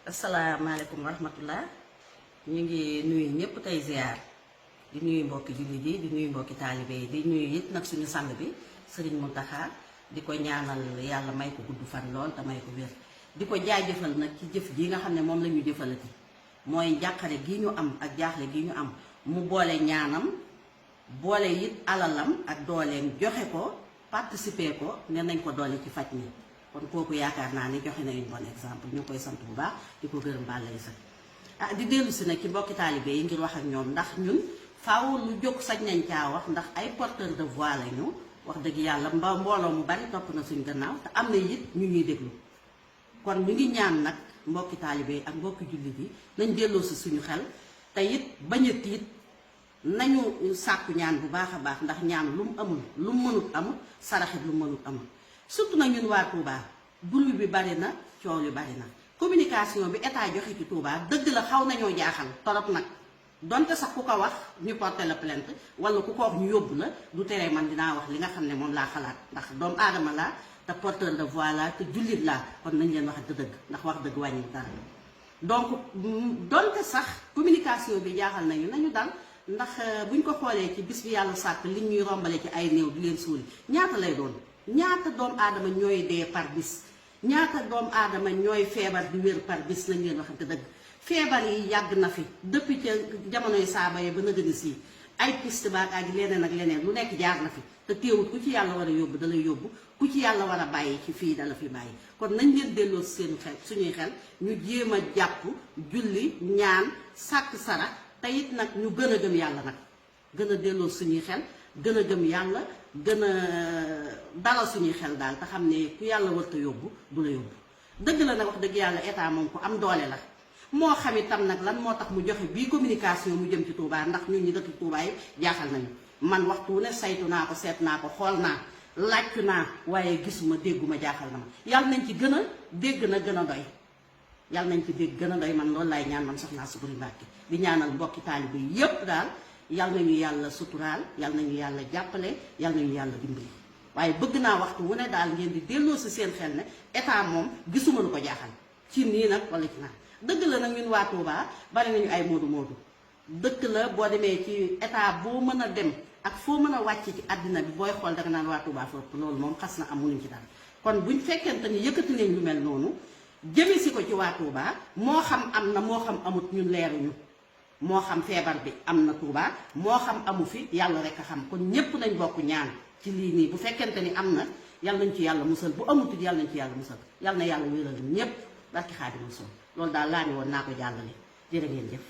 asalaamaaleykum wa rahmatullah ñu ngi nuyu ñëpp tey ziar di nuyu mbokki jullit yi di nuyu mbokki taalibe yi di nuyu it nag suñu sang bi Serigne Mountakha di ko ñaanal yàlla may ko gudd fan lool te may ko wér di ko jaajëfal nag ci jëf ji nga xam ne moom la ñu jëfalati mooy njàqare gi ñu am ak jaaxle gi ñu am mu boole ñaanam boole it alalam ak dooleem joxe ko participer ko ne nañ ko doole ci faj mi kon kooku yaakaar naa ni joxe na une bon exemple ñu koy sant bu baax di ko gërëm baal lay sax di dellu si nag ci mbokki taalibe yi ngir wax ak ñoom ndax ñun faaw lu jóg sañ nañ caa wax ndax ay porteur de voix la ñu wax dëgg yàlla mbooloo mu bari topp na suñ gannaaw te am na it ñu ñuy déglu kon ñu ngi ñaan nag mbokki taalibe yi ak mbokki jullit yi nañ delloo si suñu xel te it bañ a tiit nañu sàkku ñaan bu baax a baax ndax ñaan lu mu amul lu mu mënut amul saraxit lu mu mënut amul surtout nag ñun waa Touba bruit bi bari na coow li bari na communication bi état joxe ci Touba dëgg la xaw nañoo jaaxal torop nag donte sax ku ko wax ñu porté la plainte wala ku ko wax ñu yóbbu la du teree man dinaa wax li nga xam ne moom laa xalaat ndax doomu aadama laa te porteur de voix laa te jullit laa kon nañ leen wax dëgg ndax wax dëgg wàññi dara donc donte sax communication bi jaaxal nañu dal ndax buñ ko xoolee ci bis bi yàlla sàkk li ñuy rombale ci ay néew di leen suuli ñaata lay doon ñaata doomu aadama ñooy dee par bis ñaata doomu aadama ñooy feebar di wér par bis lañ leen waxante dëgg feebar yi yàgg na fi depuis ca jamonoy saaba yi ba nëgëni sii ay piste baak ak leneen ak leneen lu nekk jaar na fi te teewut ku ci yàlla war a yóbbu da lay yóbbu ku ci yàlla war a bàyyi ci fii dala fi bàyyi kon nañ leen delloo seen xel suñuy xel ñu jéem a jàpp julli ñaan sàkk sara te it nag ñu gën a gëm yàlla nag gën a delloo suñuy xel gën a gëm yàlla gën a dalal suñuy xel daal te xam ne ku yàlla warta yóbbu du la yóbbu dëgg la nag wax dëgg yàlla état moom ko am doole la moo xam itam nag lan moo tax mu joxe bii communication mu jëm ci Touba ndax ñun ñi dëkk Touba yi jaaxal nañu man waxtu ne saytu naa ko seet naa ko xool naa laajtu naa waaye gisuma dégguma jaaxal na ma yàlla nañ ci gën a dégg na gën a doy yàlla nañ ci dégg gën a doy man loolu laay ñaan man Soxna Soubry Mbacké di ñaanal mbokki taalibe yi yépp daal yàlla nañu yàlla suturaal yàlla nañu yàlla jàppale yàlla nañu yàlla dimbali waaye bëgg naa waxtu wu ne daal ngeen di delloo si seen xel ne état moom gisuma lu ko jaaxal ci nii nag wala ci naan dëgg la nag ñun waa Touba bari nañu ay moodu dëkk la boo demee ci état boo mën a dem ak foo mën a wàcc ci àddina bi booy xool danga naan waa Touba foofu loolu moom xas na am munuñ ci dara kon buñ fekkente ni yëkkati nañ lu mel noonu jëme si ko ci waa Touba moo xam am na moo xam amut ñun leeruñu moo xam feebar bi am na Touba moo xam amu fi yàlla rek a xam kon ñépp nañ bokk ñaan ci lii nii bu fekkente ni am na yàlla nañ ci yàlla musal bu amutit yàlla nañ ci yàlla musal yàlla na yàlla wéral ñépp barki Xaadimu Rasuul loolu daal laa ne woon naa ko jàllale jërë ngeen jëf